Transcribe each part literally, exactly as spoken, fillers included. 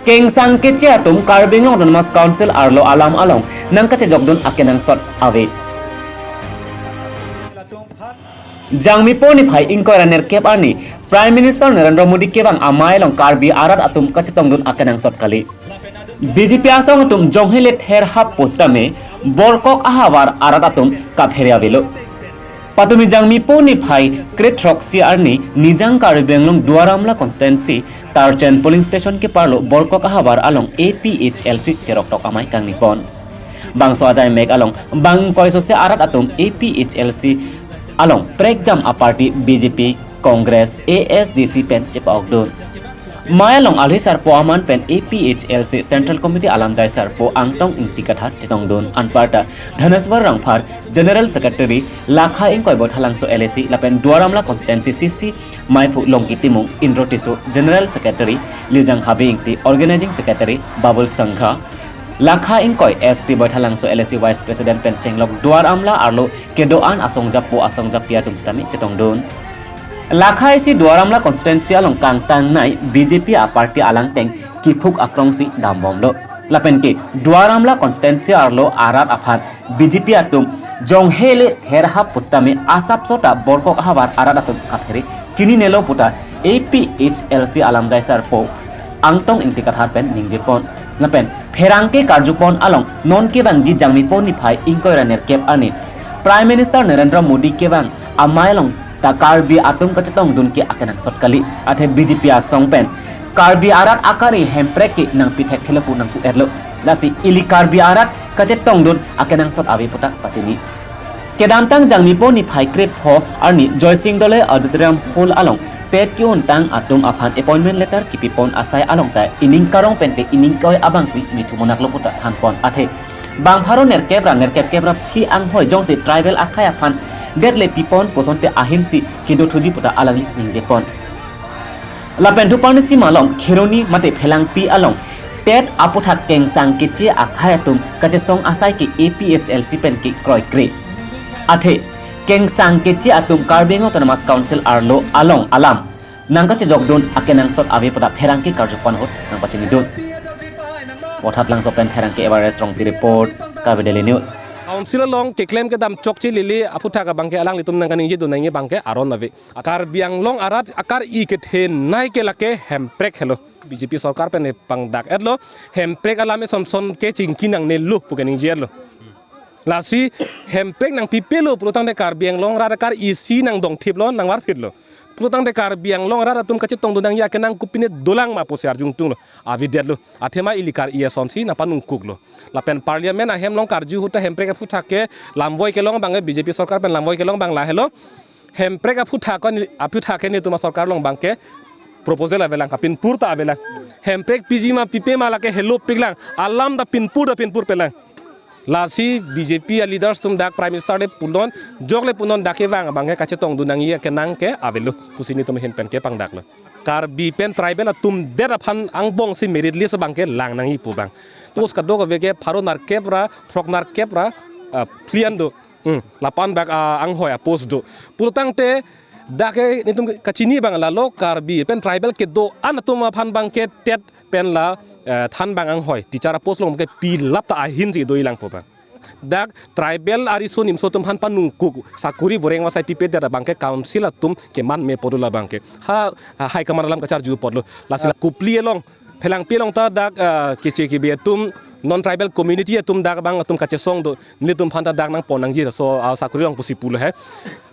Kengsang keche atum Karbi Anglong Autonomous Council arlo alam along nangkachejokdun akenangsot ave. Jangmi po niphai ingkoi ra nerkep arni Prime Minister Narendra Modi kevang amei along Karbi arat atum kachetongdun akenangsot kali. B J P asong atum jonghe le therhap pusitame Borkok ahavar arat atum kaphere avelo. Patumi Jangmi po niphai kre throksi arni Nijang Karbi Anglong Duar Amla constituency Tarchen polling station keparlo Borkok ahavar along A P H L C cheroktok amei kangnipon. Bangso ajai mek along bang ingkoi sose arat atum A P H L C along prekjam aparty B J P, Congress, A S D C pen chepa-okdun. Mei along alhi sarpo aman pen A P H L C Central Committee alamjai sarpo Angtong Ingti Kathar chetongdun, anparta Dhaneswar Rongphar, General Secretary, Lakha ingkoi Baithalangso L A C lapen Duar Amla constituency C C, Maiphu Longki Timung, Indro Tisso, General Secretary, Lijang Habe Ingti, Organizing Secretary, Babul Sangha, Lakha ingkoi S T Baithalangso L A C Vice President pen chenglok Duar Amla arlo kedo-an asongjapo asongjapi atum sitame chetongdun. Lakha isi Duar Amla constituency along kangtangnei B J P aparty alangteng kiphuk akrongsi dambomlo. Lapen ke Duar Amla constituency arlo arat aphan B J P atum jonghe le therhap pusitame asapso ta Borkok ahavar arat atum kaphere chininelo puta A P H L C alamjai sarpo Angtong Ingti Kathar pen ningjepon. Lapen pherangke karjupon along non kevangji Jangmi po niphai ingkoi ra nerkep arni Prime Minister Narendra Modi kevang amei along ta Karbi atum kachetongdun ke akenangsot kali. Athe B J P asong pen Karbi arat akari hemprek ke nangpithekthelo pu nangpu-etlo. Lasi ili Karbi arat kachetongdun akenangsot ave puta pachini. Kedamtang Jangmi po niphai krepho arni Joysing Doloi Auditorium Hall along pet ke-untang atum aphan appointment letter kipipon asai along ta ining karong pen te ining koi abangsi mithumonaklo puta thanpon. Athe bang pharo nerkep ra nerkep kep ra phli anghoi jongsi tribal akhei aphan det le pipon pusonte ahinsi kedothuji puta alangli ningjepon. Lapen thuparni simalom Kheroni mate Phelangpi along tet aputhak Kengsang keche akhei atum kachesong asai ke A P H L C pen ke kroikre. Athe Kengsang keche atum Karbi Anglong Autonomous Council arlo along alam nangkachejokdun akenangsot ave puta pherangke karjupon ahut nangpachinidun. Vothatlangso pen pherangke Everest Rongpi report, Karbi Daily News. Council along keklem kedam chokche lele aputhak abangke alanglitum nangkaningjedun nangji abangke aron ave. Karbi Anglong arat akari kethenei ke lake hemprek helo. B J P sorkar pen pangdak-etlo. Hemprek alam eson son ke chingki nangnelo pu keningje-etlo. Lasi hemprek nangpipelo pulotangte Karbi Anglong arat akari isi nangdongthiplo, nangvarphitlo. Pulotangte Karbi Anglong arat atum kachetongdun nangji akenang kopine dolang ma pusi arjungtunglo. Avedetlo. Athema ili kar-i asonsi nangpanungkuklo. Lapen parliament ahem along karju ahut ta hemprek aputhak ke lamvoi kelong abangke B J P sorkar pen lamvoi kelong abang lahelo. Hemprek aputhak kon aputhak ke netum asorkar along abangke proposal avelang, kapinpur ta avelang. Hemprek piji ma pipe ma lake helopiklang. Alam ta pinpur ta pinpurpelang. Lasi B J P aleaders atum dak Prime Minister le punon, jok le punon dak kevang abangke kachetongdun nangji akenang ke avelo pusi netum ahin pen kepangdaklo. Karbi pen tribal atum det aphan angbongsi merit list abangke lang nangji pu abang. Post kadokave ke pharo nerkep ra, throk nerkep ra, ah, phli an do. Hmm, lapu-an bak, ah, anghoi apost do. Pulotangte dak ke netum kachini abang lalo Karbi pen tribal kedo-an atum aphan abangke tet pen la, eh, thanbang anghoi teacher apost along ke pilap ta ahinsi dojilang pu abang. Dak tribal ariso nimso atum aphan panungkuk sakuri voreng vasai pipedet abangke council atum keman mepo do labangke. Ha, ha high command alam kacharju apotlo. Lasi la Kopili along, Phelangpi along ta dak, ah, keche kebe atum, non tribal community atum dak abang atum kachesong do, nelitum aphan ta dak nangpon nangji laso, ah, sakuri along pusi pulo he.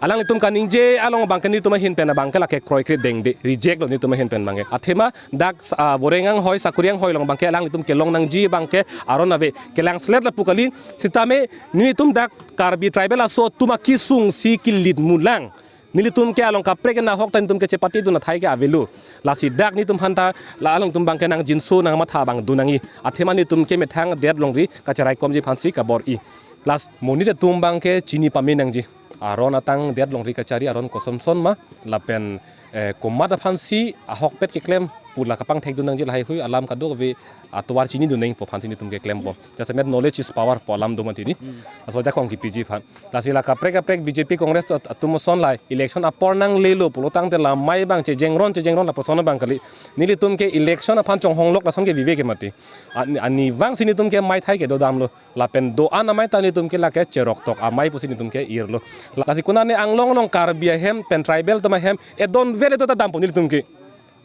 Alanglitum kaningje along abangke nelitum ahin pen abangke lake kroikre dengde, reject lo nelitum ahin pen abangke. Athema dak, ah, voreng anghoi, sakuri anghoi along abangke alanglitum kelong nangji abangke aron ave, kelang slet lapu kali, sitame nelitum dak Karbi tribal aso atum akesungsi kilit mulang. Nelitum ke along kaprek ke nahok ta nelitum kechepatedun athai ke avelo. Lasi dak nelitum aphanta la alangtum abangke nangjinso nangmatha abang dun nangji. Athema nelitum ke methang det longri kacheraikomji aphansi kabor-i. Lasi monit atum abangke chini pame nangji. Aron atang det longri kachari aron kosonson ma lapen, eh, komat aphansi ahokpet keklem pu la kapangthekdun nangji lahai hui alam kadokave atovar chinidun nangpo aphansi nelitum keklempo. Jasemet knowledge is power pu alam do mati ni. Hmm. Laso ajakong kipiji aphan. Lasi la kaprek kaprek B J P Congress at-, atum ason la election apor nanglelo pulo tangte la mei abang chejengron chejengron lapuson abang kali. Nelitum ke election aphan chonghonglok lason ke vivek ke mati. An-, anivangsi nelitum ke meithai kedodamlo. Lapen do-an amei ta nelitum ke lake cheroktok amei pusi nelitum ke irlo. Lasi konane anglong along Karbi ahem pen tribal atum ahem edon vele do ta dampo nelitum ke.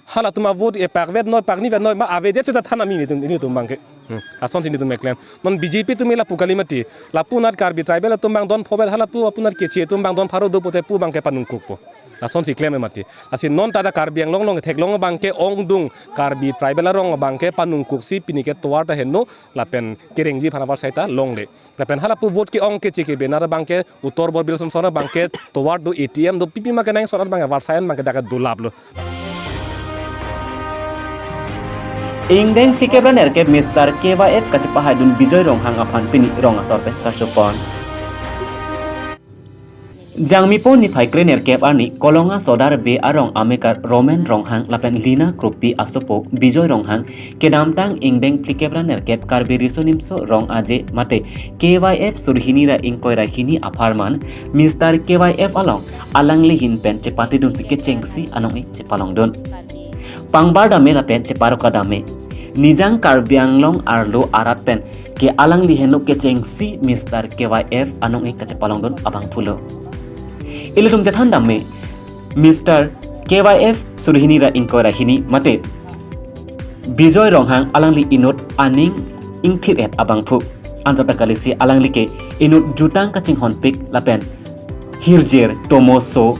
Halatum avote epak vet noi, pak ni vet noi, ma avedet seta than ami nelitum, nelitum abang ke. Hmm. Lasonsi nelitum keklem. Non B J P atum la pu kali mati. Lapu anat Karbi tribal atum abang don pho vet, halapu apu anat Keche atum abang don pharo do pute pu abang ke panungkukpo. Lasonsi klem mati. Lasi non ta ta Karbi Anglong along theklong abang ke ongdung Karbi tribal arong abang ke panungkuksi pini ke tovar ta henlo lapen kerengji aphan avarsai ta longle. Lapen halapu vote ke-ong Keche ke banner abang ke utor bor bil son son abang ke tovar do A T M do pipi ma kenang son abang avarsai an abang ke dak dulaplo. Ingdeng phlikep ra nerkep Mister K Y F kachepahaidun Bijoy Ronghang aphan pini rong asor pen karchopon. Jangmipo niphai kre nerkep arni Kolonga Sodar Bey arong amekar Romen Ronghang lapen Lina Kropi asopo Bijoy Ronghang kedamtang ingdeng phlikep ra nerkep Karbi Riso Nimso Rong Aje mate K Y F surhini ra ingkoi ra hini apharman Mister K Y F along alangli ahin pen chepatidunsi kechengsi anong-e chepalongdun. Pangbar dame lapen cheparoka dame. Nijang Karbi Anglong arlo arat pen ke alangli henlo kechengsi Mister K Y F anong-e kachepalongdun abangphulo. Ilitum chethan dame, Mister K Y F surhini ra ingkoi ra hini mate Bijoy Ronghang alangli inut aning ingthir-et abangphu. Anchot ta kalisi alangli ke inut jutang kachinghonpik lapen hirjir, tomoso,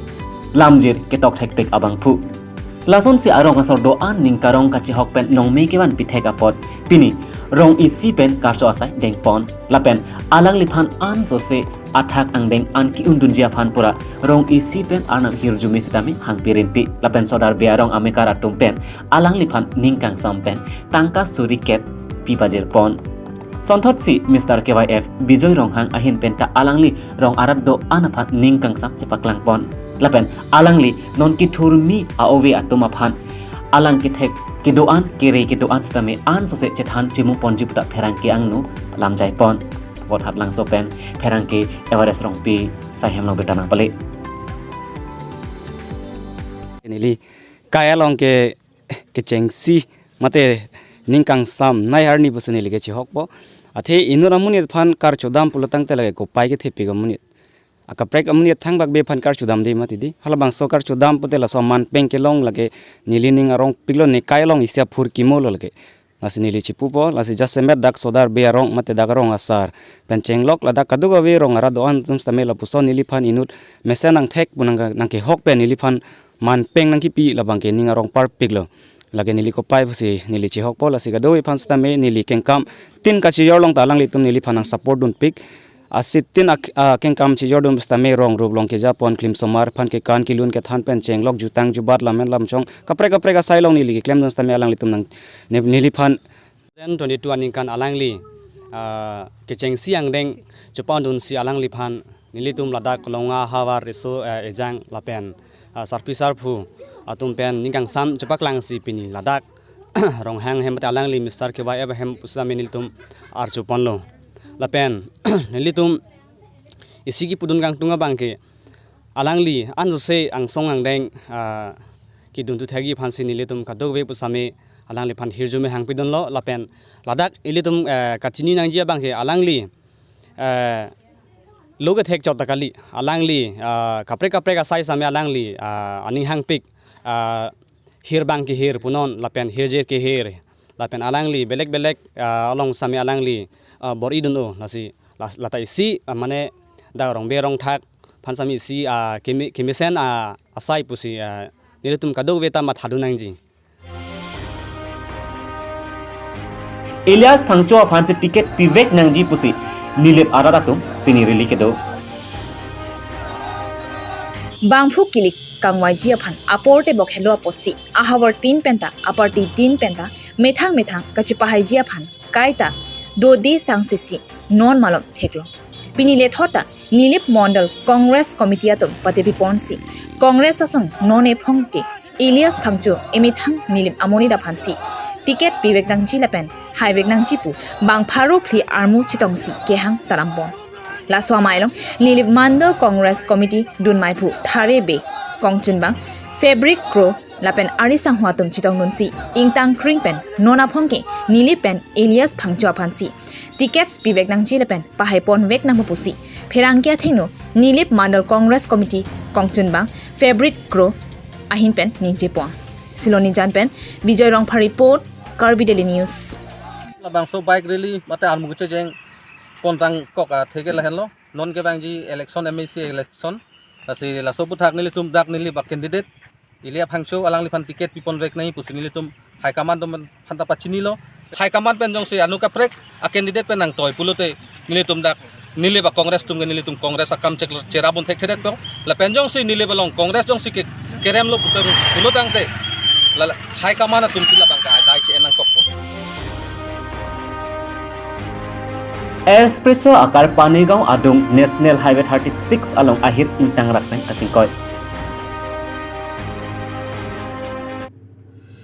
lamjir ketok thekpik abangphu. Lasonsi arong asor do-an ning karong kachihok pen nongme kevan pithek apot pini rong isi pen karcho asai dengpon. Lapen alangliphan ansose athak angdeng an ki-undunji aphan pura rong isi pen arnam hirjume sitame hangpi rinti. Lapen Sodar Bey arong amekar atum pen alangliphan ning kangsam pen tangka suri kep pipajirpon. Sonthotsi Mister K Y F Bijoy Ronghang ahin penta alangli rong arat do-an aphan ning kangsam chepaklangpon. Lapen alangli non kethurmi a-ove atum aphan alang kethek kedo-an kere kedo-an sitame ansose chethan chimu ponji puta pherangke angno lamjaipon. Vothatlangso pen pherangke Everest Rongpi sai hem long beta nangpale. Neli kai along ke kechengsi mate ning kangsam nai arni pusi neli kechihokpo. Athe inut amonit aphan karchodam pulo tangte lake kopai kethepik amonit. Akaprek amonit thangbak be aphan karchodam de mati di. Halabangso karchodam pute laso manpeng kelong lake neli ning arongpiklo ne kai along isi aphurkimo lo lake. Lasi neli chipupo, lasi jasemet dak Sodar Bey arong mate dak arong asar pen chenglok ladak kadokave rong arat do-an atum sitame lapuson neliphan inut mesen nangthek pu nang, nangkehok pen neliphan manpeng nangkipi labang ke ning arong parpiklo. Lake neli kopai pusi neli chihokpo, lasi kadokave aphan sitame neli kengkam tin kachijor along ta alanglitum neliphan nang support dunpik. Asitin ak-, akengkam chijordun sitame rong rup along kejapon klim somar aphan kekan kelun kethan pen chenglok jutang jubat lamen lamchong kaprek kaprek asai along neli keklemdun sitame alanglitum nang ne-, neliphan. Twenty twenty-two aningkan alangli, ah, kechengsi angdeng chepandunsi alangliphan nelitum ladak Kolonga havar riso, eh, ejang lapen, ah, sarpi sarpo atum pen ning kangsam chepaklangsi pini ladak Ronghang hem mate alangli Mister K Y F hem pusitame nelitum archoponlo. Lapen nelitum isi kipudun kangtung abang ke alangli ansose angsong angdeng, ah, kidun thuthekji aphansi nelitum kadokave pusitame alangliphan hirjume hangpidunlo lapen ladak ilitum, eh, kachini nangji abang ke alangli, eh, lo kethek chot ta kali alangli, ah, kaprek kaprek asai sitame alangli, ah, aning hangpik, ah, hir bang kehir punon lapen hirjir kehir lapen alangli belek belek, ah, along sitame alangli, ah, bor-idun-o lasi las-, lata isi, ah, mane dak rong be rong thak aphan sitame isi, ah, keme-, kemesen, ah, asai pusi, ah, nelitum kadokave ta mathadun nangji. Elias Phangcho aphansi ticket pivek nangji pusi Nilip arat atum pini rally kedo. Bangphu kilik kangvaiji aphan apor tebok helo apotsi ahavar tin penta aparty tin penta methang methang kachepahaiji aphan kaita dode sangsisi non malom theklong. Pini lethot ta Nilip Mondal Congress Committee atum patepiponsi Congress asong non ephong ke Elias Phangcho emethang Nilip amonit aphansi ticket pivek nangji lapen haivek nangji pu bang pharo phli armu chetongsi kehang tarampon. Laso amei along Nilip Mandal Congress Committee dunmai phu Thare Bey, Kongchunbang, Fabric Kro lapen ari sangho atum chetongdunsi ingtang kring pen non aphong ke Nilip pen Elias Phangcho aphansi tickets pivek nangji lapen pahaiponvek nangpo pusi pherangke athengno Nilip Mandal Congress Committee Kongchunbang Fabric Kro ahin pen ningjepon. Silonijan pen Bijoy Rongphar report, Karbi Daily News. Labangso bike rally mate armu kechejeng pontang kok atheke lahenlo. Non kevangji election, M A C election. Lasi laso aphuthak nelitum dak Nilip a-candidate Elias Phangcho alangliphan ticket piponvek nangji pusi nelitum high command atum aphanta pachinilo. High command pen jongsi anu kaprek a-candidate pen nangtoi pulote nelitum dak Nilip a-Congress atum ke nelitum Congress akam chek cherapon thekthedetpo. Lapen jongsi Nilip along Congress jongsi ke keremlo putar pulotangte la high command atumsi labang ke adai che-en nangkokpo. Espresso akar Panigaon adung National Highway thirty-six along ahir ingtangrak pen kachingkoi.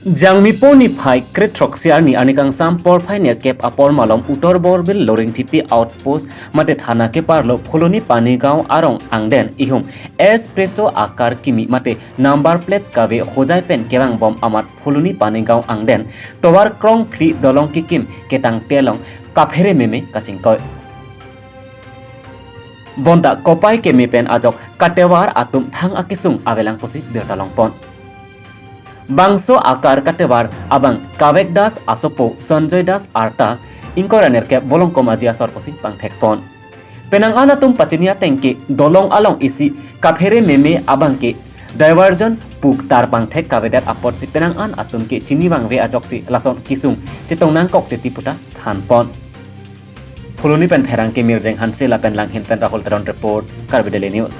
Jangmipo niphai kre throksi arni arni kangsam porphai nerkep apor malom Uttar Borbil Loringthepi outpost mate thana keparlo Phuloni Panigaon arong angden ihum Espresso akar kimi mate number plate kave hojai pen kevangbom amat Phuloni Panigaon angden tovar krongphli dolong kekim ketangte along kaphere meme kachingkoi. Bonta kopai keme pen ajok katovar atum thang akesung avelang pusi birta longpon. Bangso akar katovar abang Kavek Das asopo Sanjoy Das arta ingkoi ra nerkep volongkom aji asor pusi pangthekpon. Penang an atum pachini ateng ke dolong along isi kaphere meme abang ke diversion pu tar pangthek kavedet apotsi penang an atum ke chini vangve ajoksi lason kesung chetong nangkok titi puta thanpon. Phuloni pen pherangke Mirjeng Hanse lapen Langhin pen Rahul Teron report, Karbi Daily News.